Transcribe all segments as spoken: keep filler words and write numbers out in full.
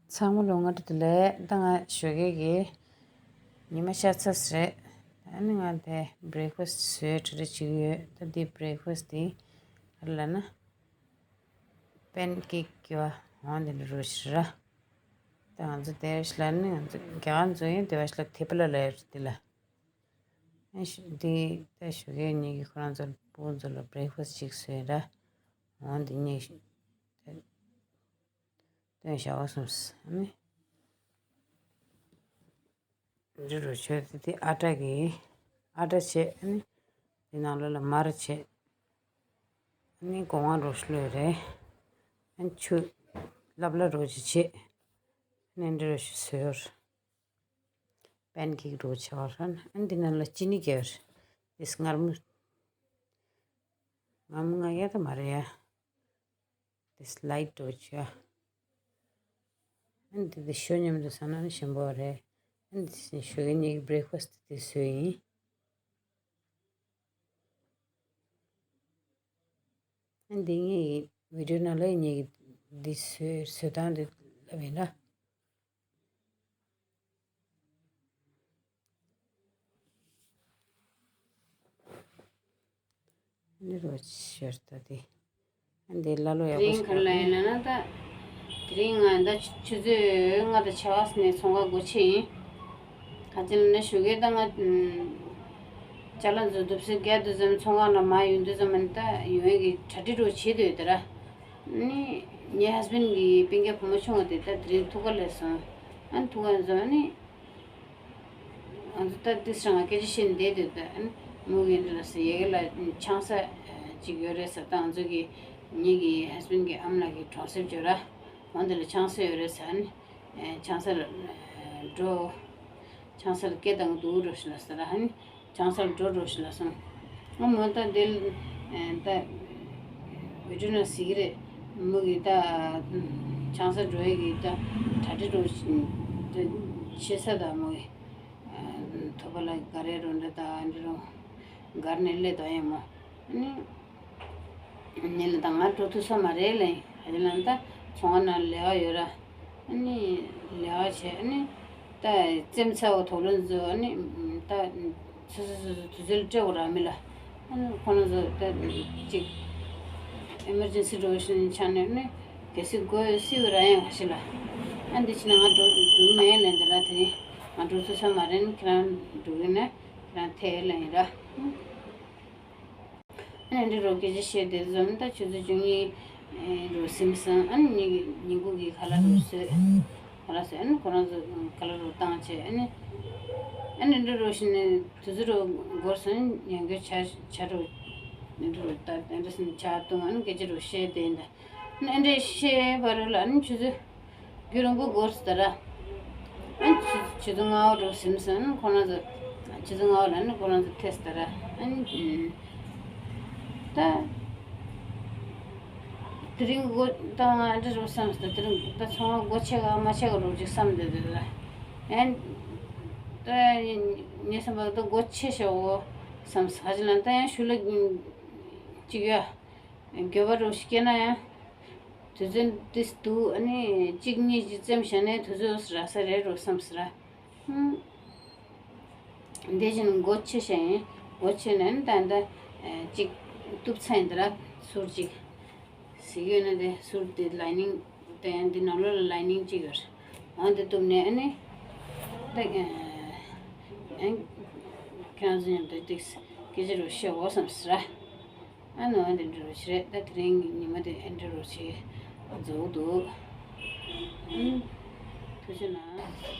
ཚང་མ་ལོ་སྔ་དྲོ་བདེ་ལེགས། ད་ང་ཞོགས་ཀས་ཀྱི་ཉི་མ་ཤར་ཚར་རེད། ཨ་ནི་ང་དེ་བྷི་རེག་ཕ་སི་ཊི་བཟོས་གྲ་སྒྲིག་བྱེད་ཀྱི་ཡོད། ད་འདི་བྷི་རེག་ཕ་སི་ཊི་འདི་ག་རེ་ལབ་ན། པན་ཀེག་གི་བ་འོང་དེ་འདྲ་རོ་ཞིག་ར། ད་ང་ཚོ་དེ་ཞིག་ལ་ནི་ང་ཚོ་རྒྱ་གར་ཚོ་ཡིན་དེ་བ་ཞིག་ལ་ཐེ་པ་ལ་ལ་ཡོད་དེ་ལ། ཨ་ཞུ་འདི་ད་ཞོགས་ཀས་ཉིད་ཀྱི་ཁོ་རང་ཚོ་ཕྲུ་གུ་ཚོ་ལ་བྷི་རེག་ཕ་སི་ཊི་ཅིག་བཟོས་ར། འོང་དེ་གཉིས་ཤིག་ད་སྟོན་བྱ་བ་གསུམ་ཨ་ནི། འདི་རུ་བྱོས་ཏེ་དེ་ཨ་ཊ་གི་ཨ་ཊ་བྱས། ཨ་ནི་དེ་ནང་ལོགས་ལ་མར་བྱས། ཨ་ནི་སྒོ་ང་རུ་བླུགས་རེད། ཨ་ནི་ཆུ་ལབ་ལ་རུ་ཅིག་བྱས། ཨ་ནི་འདི་རུ་ཞིག་བཟོས། པན་ཀེག་རུ་བྱས་པ་རེད། ཨ་ནི་འདི་ནང་ལ་ཅི་ནི་བརྒྱབ་རེད། དེ་མངར་མོ། མངར་མོ་མངར་ཡ་ད་མ་རེད་ཡ། དེ་ལའི་ཊི་འགྲོ་བྱས། ཨ་ནི་དེ་དེ་ཞོ་མཉམ་དུ་ཟ་ན་ནི་ཞིམ་པོ་རེད། ཨ་ནི་དེ་ཞོགས་ཀས་ཉིད་ཀྱི་བྷི་རེག་ཕ་སི་ཊི་དེ་བཟོས་ཡིན། ཨ་ནི་དེ་ངའི་བི་ཌིའོ་ནང་ལ་ངའི་འདི་བཟོས་བཟོས་སྟངས་དེ་ལབ་ཡིན་ན། འདི་རུ་ཤར་ད་དེ། འདི་ལ་ལོ་ཡག་པོ་དེ་རིང་ག་རེ་ལབ་ཡིན་ལབ་ན་ད། དེ་རིང་ང་ད་ཆུ་ཚོད་ལྔ་དང་ཕྱེད་ཀ་ནས་ཚོང་ཁང་སྒོ་ཕྱེ་ཡིན། ག་ཅི་ལབ་ན་ཞོགས་ཀས་ད་ང་ཅ་ལག་འཛུལ་འདུག་སེ་བརྒྱབ་འདུག་ཙམ་ཚོང་ཁང་ལ་མ་ཡོང་འདུག་ཙམ་ད་ཡོང་ཡས་ཀྱི་གྲ་སྒྲིག་རུ་བྱེད་འདོད་དེ་ར། ནི་ངའི་ཧས་བྷེན་གི་སྤུན་ཀྱག་བུ་མོ་ཆུང་བ་དེ་ད་དེ་རིང་ཐུག་ག་སླེབས་སོང་། ཨ་ནི་ཐུག་ག་སླེབས་སོང་ཨ་ནི། ང་ཚོ་ད་ཏིས་རང་སྐད་ཆ་བཤད་ནས་བསྡད་འདུག་ད་མོ་གིས་འདི་ལ་ཟེར་ཡ་གི་ལ་ཆང་ས་ཅིག་ཡོད་རེད་ཟེར། ད་ང་ཚོ་གི་ངེད་ཀྱི་ཧས་བྷེན་གྱི་ཨ་མ་ལགས་ཀྱི་གྲོང་གསེབ་ཅིག་ར། འོ་འདི་ལ་ཆང་ས་ཡོད་རེད་ཟེར། ཨ་ནི་ཆང་ས་ལ་འགྲོ། ཆང་ས་ལ་སྐད་བཏང་གི་འདུག་རོགས་ཞུ་ལ་ཟེར། ཨ་ནི། ཆང་སར་འགྲོ་རོགས་ཞུ་ལ་སོང་། ཨ་མོ་ད་འདི་ལ་ད་བི་ཌིའོ་ནང་གཟིགས་ཀྱི་རེད། མོ་གིས་ད་ཆང་སར་འགྲོ་ཡས་ཀྱི་ད་གྲ་སྒྲིག་རོགས་ཞེ་ས་ད་མོ་གིས་ཐོ་པ་ལ་ག་རེ་རོགས་འདྲ་ད་འདི་རོགས་གར་ནས་སླེབས་དོ་ཡ་མོ། ཨ་ནི། ནི་ལ་ད་ང་འགྲོ་ཐུབ་ས་མ་རེད་ལེ། ཨ་ནི་ལ་ད་ཚོང་ཁང་ནང་ལས་ཀ་ཡོད་ར། ཨ་ནི་ལས་ཀ་བྱས་ཨ་ནི་ད་རྩེད་མོ་རྩེ་བ་དོགས་སློང་ཚོ་ཨ་ནི་ད་སོ་སོ་སོ་སོ་དུས་ཚོད་ལ་སྤྲད་དགོས་ར་མི་ལ། ཨ་ནི་ཁོ་རང་ཚོ་ད་ཅིག་ཨེ་མར་ཇེན་སི་འགྲོ་བཞིན་ཆགས་ནས་ཨ་ནི་གལ་སྲིད་དགོས་སྲིད་པ་ར་ཡང་ཁ་ཤས་ལ། ཨ་འདི་ཕྱིན་ན་ང་འགྲོ་འགྲོ་གི་མེད་ལབ་འདི་ར། དེ་རིང་ང་འགྲོ་ཐུབ་ས་མ་རེད། ཁྱེད་རང་འགྲོ་གི་ན་ཁྱེད་རང་ཐད་ལབ་ཡིན་ར། ཨ་ནི་འདི་རུ་སྐད་ཆ་བཤད་དེ་ཙམ་ད་ཆུ་ཚོད་བཅུ་གཉིས་རུ་ཟིན་སོང་། ཨ་ནི་ཉིན་ཉིན་གུང་གི་ཁ་ལག་རུ་བཟོས། ཁ་ལག་བཟོས། ཨ་ནི་ཁོ་རང་ཚོ་ཁ་ལག་རུ་བཏང་བྱས། ཨ་ནི་ཨ་ནི་འདི་རུ་ཞིག་ནས་དུས་ཚོད་རུ་འགོར་སོང་། ཉིན་གུང་ཇ་ཇ་རུ་འདི་རུ་ད་འདི་སིན་ཇ་བཏུང་། ཨ་ནི་སྐད་ཆ་རུ་བཤད་དེ་འདི། ཨ་ནི་འདྲ་བཤད་པ་རུ་ལ་ཨ་ནི་ཆུ་ཚོད་རྒྱུན་རིང་པོ་འགོར་སོང་ད་ར། ཨ་ནི་ཆུ་ཆུ་ཚོད་ལྔ་པ་རུ་ཟིན་སོང་། ཨ་ནི་ཁོ་རང་ཚོ་ཆུ་ཚོད་ལྔ་པ་ལ་ཨ་ནི་ཁོ་རང་ཚོ་ཐེངས་ད་ར། ཨ་ནི་ད་དེ་རིང་སྒོ་ད་ང་འདྲ་རུ་བསམ་སོང་། དེ་རིང་ད་ཚོང་ཁང་སྒོ་ཕྱེ་ག་མ་ཕྱེ་ག་རུ་ཅིག་བསམ་བསྡད་འདུག་ལ། ཨ་ནི་ད་ངས་བསམ་པ་ད་སྒོ་ཕྱེ་ཤག་འོ་བསམ་སོང་། ཧ་ཅང་ལ་ད་ཡང་ཤུལ་ལ་ཅིག་ཡོད། འགྱོད་པ་རུ་སྐྱེས་ན་ཡང་དུས་ཚོད་འདི་འདུག་ཨ་ནི་གཅིག་གཉིས་ཀྱི་རྩེད་མོ་བྱས་ནས་དུས་ཚོད་རག་ས་རེད་རུ་བསམ་སོང་ར། ཧུམ། འདི་བཞིན་སྒོ་ཕྱེ་བྱས་ཡིན། སྒོ་ཕྱེ་ནས་ཨ་ནི་ད་ལྟ་གཅིག་གཏུབ་ཚར་ཡིན་ད་ར། ཟུར་གཅིག་གཟིགས་ཡོད་ན་དེ་ཟུར་དེ་ལའི་ནིང་དེ་ཡང་འདི་ནང་ལོགས་ལ་ལའི་ནིང་གཅིག་ཡོད་རེད། འོ་འདི་གཏུབ་ནས་ཨ་ནི་ད་ཨ་ཁྱེད་རང་ཚོ་མཉམ་དུ་ཏིག་སྐད་ཆ་རུ་བཤད་འོ་བསམ་སོང་ར། ཨ་ནི་འོ་འདི་འདྲ་རུ་བྱེད་རེད། ད་དེ་རིང་གི་ཉི་མ་དེ་ཨེ་འདྲ་རུ་བྱེད་རྫོགས་འདུག་ཨུམ། ཐུགས་རྗེ་གནང་།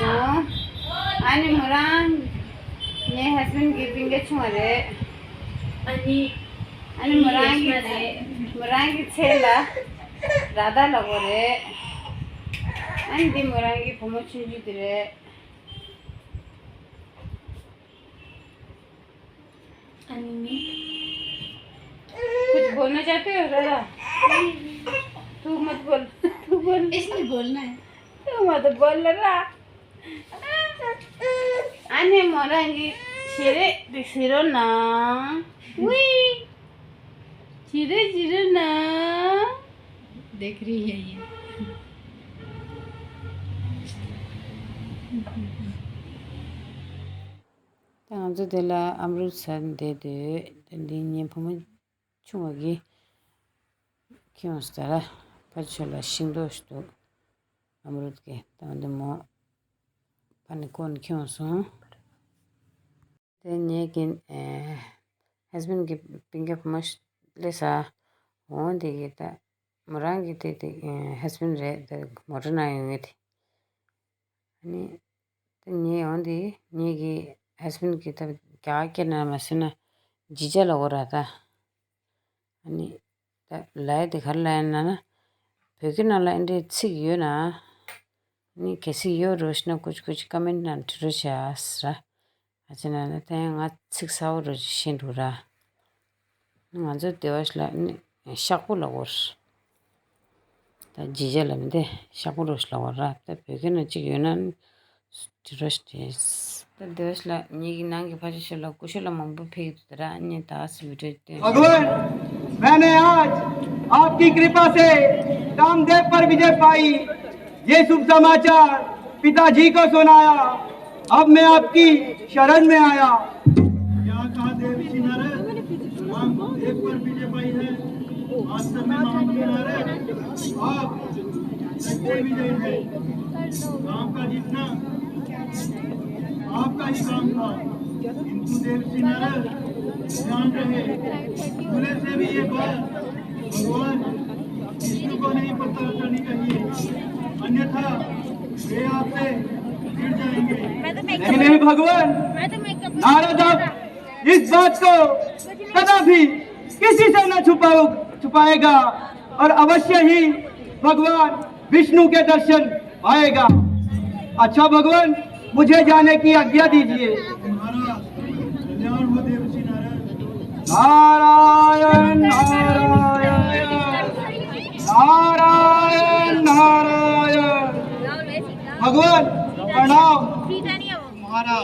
ཨ་ནི་མོ་རང་ངའི་ཧས་བྷེན་གྱི་སྤུན་ཀ་ཆུང་བ་རེད། ཨ་ནི་ཨ་ནི་མོ་རང་གི་མོ་རང་གི་ཚེ་ལ་ར་ད་ལ་གོ་རེད། ཨ་ནི་འདི་མོ་རང་གི་བུ་མོ་ཆུང་ཆུང་དེ་རེད། कुछ बोलना चाहते हो दादा? तू मत बोल। तू बोल। इसने बोलना है। तू मत बोल रहा। अने मोरा जी, छिरे छिरो ना। वी। छिरे छिरो ना। देख रही है ये। ད་ང་ཚོ་དེ་ལ་ཨམ་རུ་ཚར་འདེད་དུས། ད་འདི་ངའི་བུ་མོ་ཆུང་བ་གིས་ཁྱེར་ཡོང་ཟེར་ར། ཕ་ཆོས་ལ་ཤིང་ཏོག་ཞིག་འདུག་ཨམ་རུ་གི་ད་འདི་མོ་ཕ་ནི་ཀོན་ཁྱེར་ཡོང་སོང་། དེ་ངེད་ཀྱི་ཨེ་ཧས་བྷེན་གྱི་སྤུན་ཀྱག་བུ་མོ་ཞིག་སླེབས་ས། འོ་དེ་གི་ད་མོ་རང་གི་དེ་དེ་ཨེ་ཧས་བྷེན་རེད། ད་མོ་ཊ་ནང་ཡོང་ངེས་དེ། ཨ་ནི་ད་ངས་འོ་དེ་ངེད་ཀྱི་ཧས་བྷེན་གྱི་ད་རྒྱ་གར་སྐད་ནང་མ་ཟེར་ན་ཇི་ཇ་ལ་འོ་ར་ད། ཨ་ནི་ད་ལའི་དེ་ག་རེ་ལབ་ཡིན་ན་ན། བོད་སྐད་ནང་ལ་ཨེ་འདྲའི་ཚིག་ཡོད་ན། ཨ་ནི་གལ་སྲིད་ཡོད་རོགས་ཞེ་ན་ཀུ་ཅི་ཀུ་ཅི་ཀ་མེན་ཊི་ནང་བྲིས་རོགས་བྱས་ཟེར། ཨ་ཅེ་ན་ན་ད་ཡང་ང་ཚིག་གསར་པ་རོགས་ཅིག་ཤེས་འདུག་ར། ང་ཚོ་སྡེ་བ་ཞིག་ལ་ནི་ཤག་པོ་ལ་འོར། ད་ཇི་ཇ་ལ་མི་འདི་ཤག་པོ་རོགས་ཞིག་ལ་འོར་ར། ད་བོད་སྐད་ནང་གཅིག་ཡོད་ན་ནི་བྲིས་རོགས་ཞིག་རེད། ད་སྡེ་བ་ཞིག་ལ་ངེད་ཀྱི་ནང་གི་ཕ་ཆོས་ཞིག་ལ་སྐུ་ཞབས་ལ་མང་པོ་ཕེབས་ཀྱི་འདུག་ར། ངས་ད་སི་བི་ཌི་ཡོ་བསྟན། भगवान, मैंने आज आपकी कृपा से कामदेव पर विजय पाई। ये शुभ समाचार पिताजी को सुनाया। अब मैं आपकी शरण में आया। क्या कहा देवर्षि नारद? हम देव पर विजय पाई है। वास्तव में महामुनि नारद, आप सच्चे विजय हैं। काम का जीतना आपका ही काम था, किंतु देवर्षि नारद, ध्यान रहे, भूले से भी ये बात भगवान विष्णु को नहीं पता चलनी चाहिए, अन्यथा वे आपसे गिर जाएंगे। नहीं, नहीं भगवान, नारद, आप इस बात को कदापि किसी से न छुपाओ, छुपाएगा, और अवश्य ही भगवान विष्णु के दर्शन पाएगा। अच्छा भगवान, मुझे जाने की आज्ञा दीजिए। तुम्हारा कल्याण हो देवर्षि नारद। नारायण नारायण नारायण नारायण। भगवान प्रणाम। तुम्हारा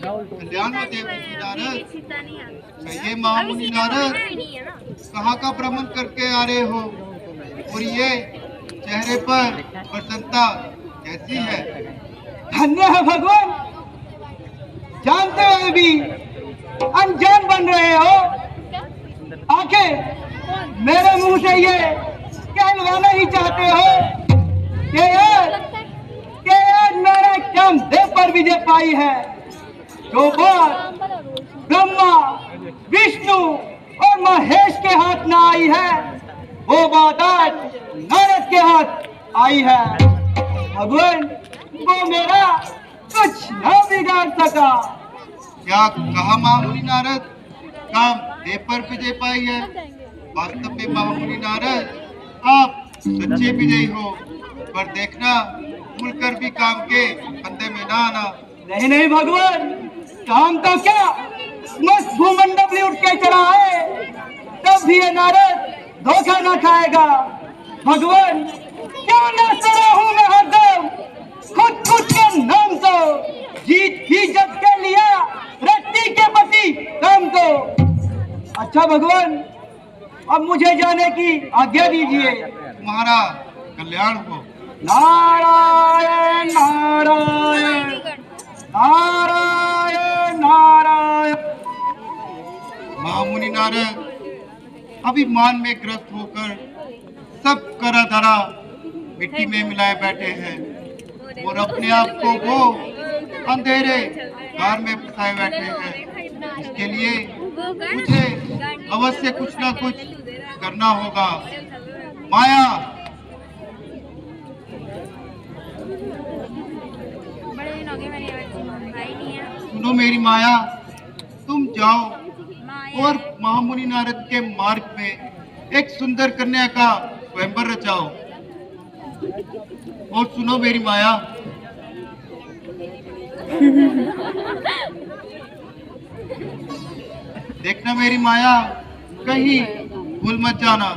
कल्याण हो देवर्षि नारद। कहिए महामुनि नारद, कहाँ का भ्रमण करके आ रहे हो और ये चेहरे पर प्रसन्नता कैसी है? धन्य है भगवान, जानते हुए भी अनजान बन रहे हो। आखिर मेरे मुंह से ये कहलवाना ही चाहते हो कि आज, कि आज मेरा कामदेव पर विजय पाई है। जो बात ब्रह्मा, विष्णु और महेश के हाथ ना आई है, वो बात आज नारद के हाथ आई है। भगवान, वो मेरा कुछ ना बिगाड़ सका। क्या कहा महामुनि नारद? काम देव पर विजय पाई है। वास्तव में महामुनि नारद, आप सच्चे विजयी हो, पर देखना, भूलकर भी काम के फंदे में ना आना। नहीं, नहीं भगवान, काम तो क्या, मस्त भूमंडप भी उठ के चला है, तब भी ये नारद धोखा ना खाएगा। भगवान, क्यों ना सराहूं मैं हरदम खुद खुद के नाम को, जीत ही जब के लिया रत्ती के पति राम को। अच्छा भगवान, अब मुझे जाने की आज्ञा दीजिए। तुम्हारा कल्याण हो। नारायण नारायण नारायण नारायण। महामुनि नारद अभिमान में ग्रस्त होकर सब करा धरा मिट्टी में मिलाए बैठे हैं और अपने आप को वो अंधेरे गार में फंसाए बैठे हैं। इसके लिए मुझे अवश्य कुछ ना कुछ करना होगा। माया। सुनो मेरी माया, तुम जाओ और महामुनि नारद के मार्ग में एक सुंदर कन्या का स्वयंवर रचाओ। और सुनो मेरी माया, देखना मेरी माया, कहीं भूल मत जाना।